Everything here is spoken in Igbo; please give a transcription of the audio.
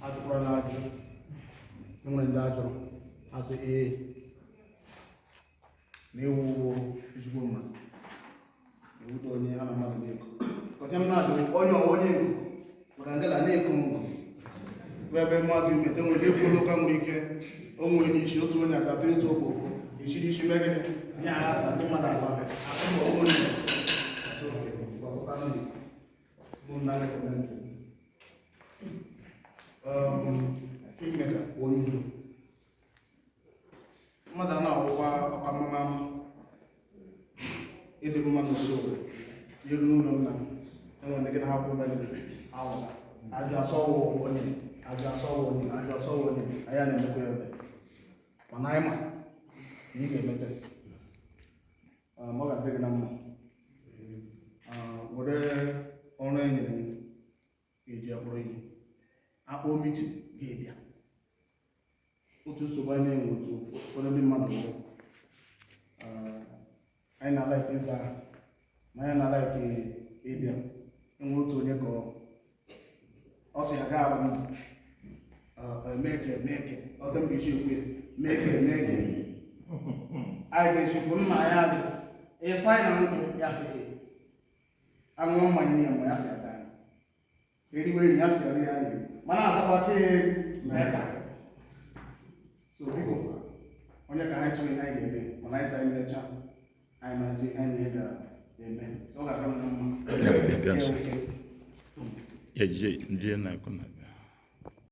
Ajụkwara na ajụ, enwere ndị ajụrụ asị ee na ewu ezigbo mmadụ, ewute onye a na mmadụ na-eko ọcha. M na-ajụ onye ọwa onye nku maka ngala na-eko ngụ bụ ebe mmadụ imete nwere ike ekwuolu ụka, nwere ike onwe n'isi otu onye akata otu okpoko echiri isi mee gịnị nye agha ndị mmadụ agba atụ ma onye ụmụnna recommend kingmaker, onye udo mmadụ a na-awụkwa ọkamma ama ịdị mma n'usoro iru n'ụlọ nna m. Enwere ndị gị na-ahapụ megide awụ ajụ asọwụ onye, ajụ asọwụ onye, ajụ asọwụ onye. Anyị a na-emekwa ya ebe, mana anyị ma na ị ga-emete. Ọ ga-adị gị na mma. Were ọrụ e nyere m ga-eji akpọrọ ihe akpọ meeting ga-ebịa. Otu nsogbu anyị na-enwe, otu ụfọdụ ndị mmadụ bụ anyị na-alike ịza aha, ma anyị na-alike ịbịa. Enwe otu onye ka ọ sị ya gaa arụ meke meke ọ dị mba isi ekwu ya meke meke. Anyị ga-echekwu nna ya ajụ ịsa anyị na ndụ ya sị aṅụọ mmanya ya ma ya sị aka anyị eriwe nri ya si eri ya na-eri mana azakwa ka mee ka. So biko, onye ka anyị tụrụ ihe anyị ga-eme, mana anyị sị anyị mecha anyị marazi ihe anyị ga-eme. So ọ ga-adị m na mma. Bịa nso. Oke. Ya jie na kuna.